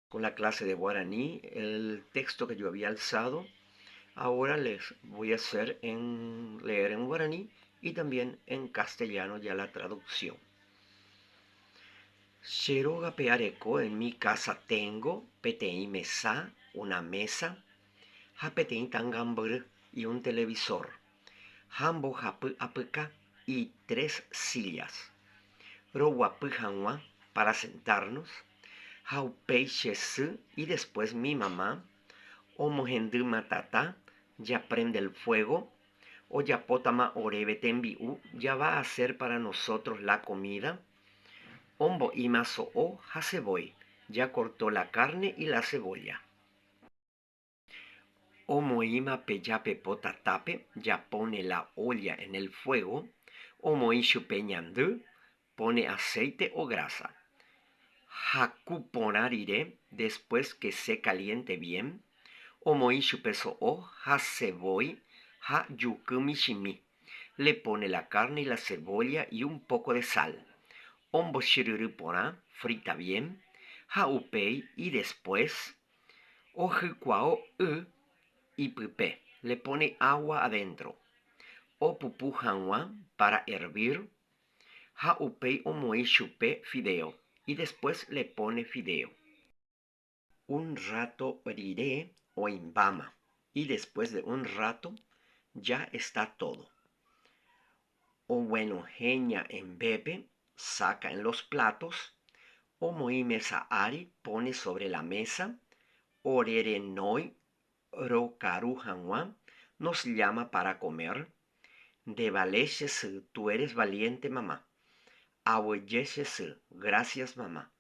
Con la clase de guaraní, el texto que yo había alzado, ahora les voy a hacer en, leer en guaraní y también en castellano ya la traducción. Che rógape areko, en mi casa tengo, peteĩ mesa, una mesa, ha peteĩ ta'angambyry, y un televisor, ha mbohapy apyka, y tres sillas. Roguapy hag̃ua, para sentarnos, ha upéi che sy, y después mi mamá, omohendýma tata, ya prende el fuego, ojapótama oréve tembi'u, ya va a hacer para nosotros la comida, ombo'íma so'o ha sevói, ya cortó la carne y la cebolla. Omoĩma pe japepo tatápe, ya pone la olla en el fuego, omoĩ chupe ñandy, pone aceite o grasa. Haku porã rire, después que se caliente bien, omoĩ chupe so'o ha sevói ha juky michĩmi, le pone la carne y la cebolla y un poco de sal. Ombochyryry porã, frita bien, ha upéi, y después, ohykuavo y ipype, le pone agua adentro. Opupu hag̃ua, para hervir, ha upéi omoĩ chupe fideo, y después le pone fideo. Un rato rire oĩmbáma, y después de un rato ya está todo. Oguenohẽ ña'ẽmbépe, saca en los platos, omoĩ mesa ári, pone sobre la mesa, orerenói rokaru hag̃ua, nos llama para comer. Ndevale che sy, tú eres valiente, mamá. Aguyje che sy, gracias, mamá.